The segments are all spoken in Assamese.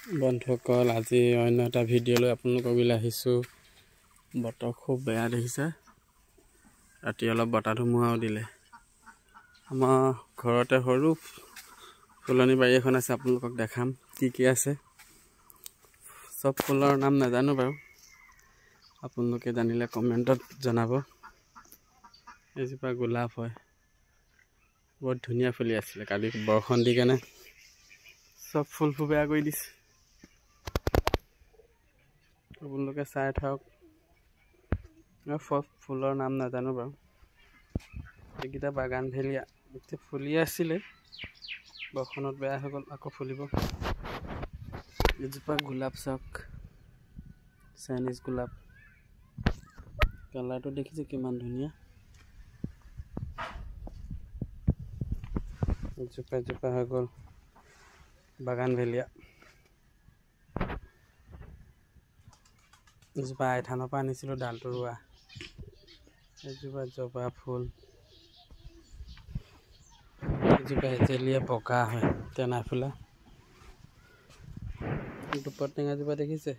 বন্ধুসকল, আজি অন্য এটা ভিডিঅ' লৈ আপোনালোকক আহিছোঁ। বতৰ খুব বেয়া দেখিছে, ৰাতি অলপ বতাহ ধুমুহাও দিলে। আমাৰ ঘৰতে সৰু ফুলনি বাৰী এখন আছে, আপোনালোকক দেখাম কি কি আছে। চব ফুলৰ নাম নাজানো বাৰু, আপোনালোকে জানিলে কমেণ্টত জনাব। এইজোপা গোলাপ হয়, বহুত ধুনীয়া ফুলি আছিলে। কালি বৰষুণ দি কেনে চব ফুলবোৰ বেয়া কৰি দিছে। আপোনালোকে চাই থাকক। ফুলৰ নাম নাজানো বাৰু। এইকেইটা বাগান ভেলিয়া, এতিয়া ফুলি আছিলে, বৰষুণত বেয়া হৈ গ'ল, আকৌ ফুলিব। এজোপা গোলাপ চাওক, চাইনিজ গোলাপ। কালাৰটো দেখিছে কিমান ধুনীয়া। এজোপা এজোপা হৈ গ'ল বাগান ভেলিয়া। এজোপা আইথানৰ পৰা আনিছিলোঁ ডালটো ৰোৱা। এজোপা জবা ফুল। এজোপা এজেলিয়া বগা হয়, টেনা ফুলা। দুপৰ টেঙাজোপা দেখিছে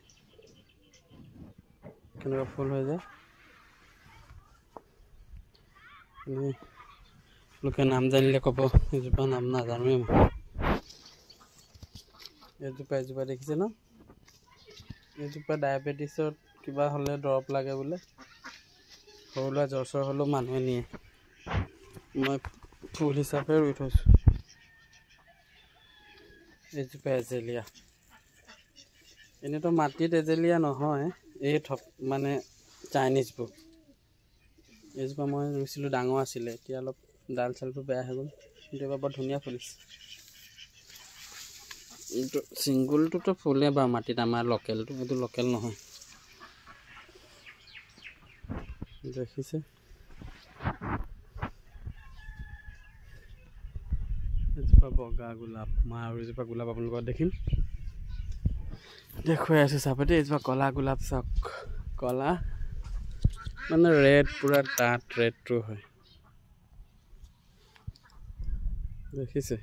কেনেকুৱা ফুল হৈ যায়। লোকে নাম জানিলে ক'ব, এজোপা নাম নাজানোৱে মই। এজোপা এজোপা দেখিছে ন, এজোপা ডায়েবেটিছত কিবা হ'লে দৰৱ লাগে বোলে। সৰু ল'ৰা জ্বৰ চৰ হ'লেও মানুহে নিয়ে। মই ফুল হিচাপে ৰুই থৈছোঁ। এজোপা এজেলিয়া, এনেইতো মাটিত এজেলিয়া নহয়, এই থপ মানে চাইনিজবোৰ। এইজোপা মই ৰুইছিলোঁ, ডাঙৰ আছিলে, এতিয়া অলপ ডাল চালবোৰ বেয়া হৈ গ'ল, কিন্তু এইবাৰ বৰ ধুনীয়া ফুলিছে। এইটো চিংগুলটোতো ফুলে বাৰু মাটিত, আমাৰ লোকেলটো, এইটো লোকেল নহয়। দেখিছে এজোপা বগা গোলাপ। মই আৰু এজোপা গোলাপ আপোনালোকক দেখিম, দেখুৱাই আছোঁ চাপতে। এজোপা কলা গোলাপ চাওক, কলা মানে ৰেড, পুৰা ডাঠ ৰেডটো হয়, দেখিছে।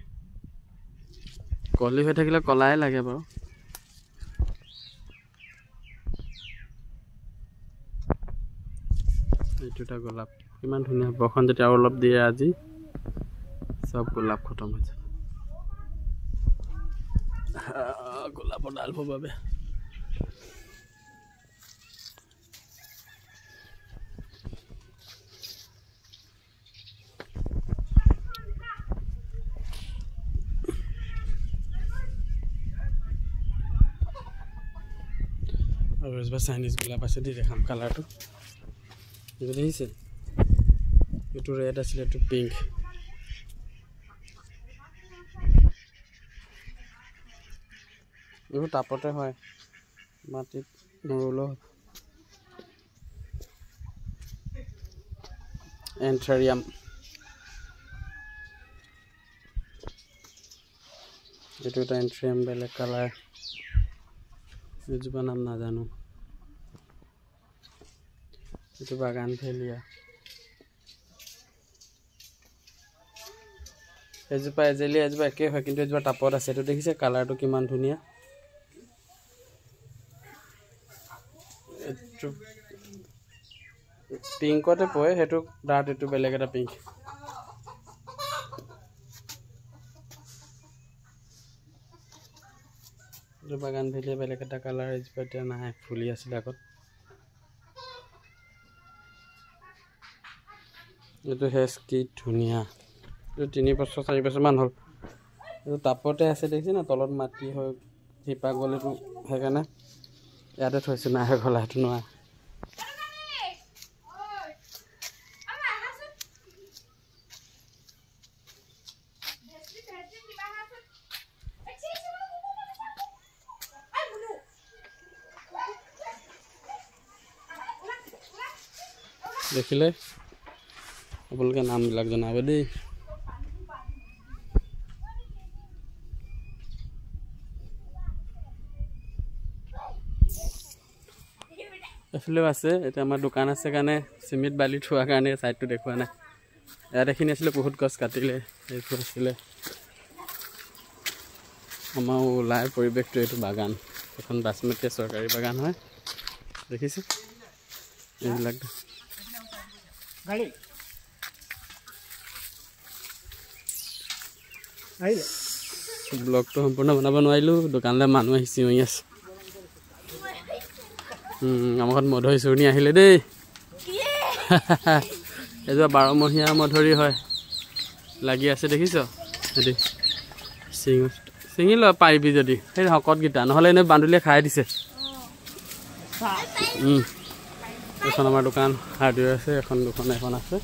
কলি হৈ থাকিলে কলাই লাগে বাৰু। এইটো এটা গোলাপ, কিমান ধুনীয়া। বৰষুণ যেতিয়া আৰু অলপ দিয়ে আজি, চব গোলাপ খতম হৈ যাব। গোলাপৰ ডালবোৰ বাবে আৰু এজোপা চাইনিজ গোলাপ আছে, দি দেখাম কালাৰটো। এইটো দেখিছে, এইটো ৰেড আছিলে, এইটো পিংক। এইবোৰ টাপতে হয়, মাটিত নৰুলেও। এন্থেৰিয়াম, এইটো এটা এন্থেৰিয়াম, বেলেগ কালাৰ। এজোপা নাম নাজানো। এইটো বাগান ভেলিয়া। এজোপা এজেলিয়া, এজোপা একেই হয়, কিন্তু এজোপা টাপত আছে। এইটো দেখিছে কালাৰটো কিমান ধুনীয়া। এইটো পিংকতে পৰে, সেইটো ডাৰ্ট, এইটো বেলেগ এটা পিংক। এইটো বাগান ভেলিয়া, বেলেগ এটা কালাৰ। এজোপা এতিয়া নাই, ফুলি আছিলে আগত। এইটো হেজ কি ধুনীয়া। এইটো 3 বছৰ 4 বছৰমান হ'ল। এইটো টাপতে আছে, দেখিছে না, তলত মাটি হৈ শিপা গ'ল এইটো, সেইকাৰণে ইয়াতে থৈছোঁ। নাই হৈ গ'ল, সেইটো নোৱাৰে। দেখিলে আপোনালোকে নামবিলাক জনাব দেই। এইফালেও আছে। এতিয়া আমাৰ দোকান আছে কাৰণে চিমেণ্ট বালি থোৱাৰ কাৰণে ছাইডটো দেখুওৱা নাই। ইয়াত এইখিনি আছিলে, বহুত গছ কাটিলে। এইবোৰ আছিলে। আমাৰ ওলাই পৰিৱেশটো এইটো বাগান, এখন বাছমতীয়া চৰকাৰী বাগান হয়, দেখিছে এইবিলাক। ব্লগটো সম্পূৰ্ণ বনাব নোৱাৰিলোঁ, দোকানলৈ মানুহ আহি চিঞৰি আছে। আমাৰ ঘৰত মধুৰি চুৰণি আহিলে দেই। এযোৰা বাৰমহীয়া মধুৰি হয়, লাগি আছে দেখিছ। সিহঁতি ছিঙি ল পাৰিবি যদি, সেই শকতকেইটা, নহ'লে এনেই বান্দুলিয়ে খাই দিছে। এইখন আমাৰ দোকান, হাৰ্ডৱেৰ আছে, এখন দুখন এখন আছে।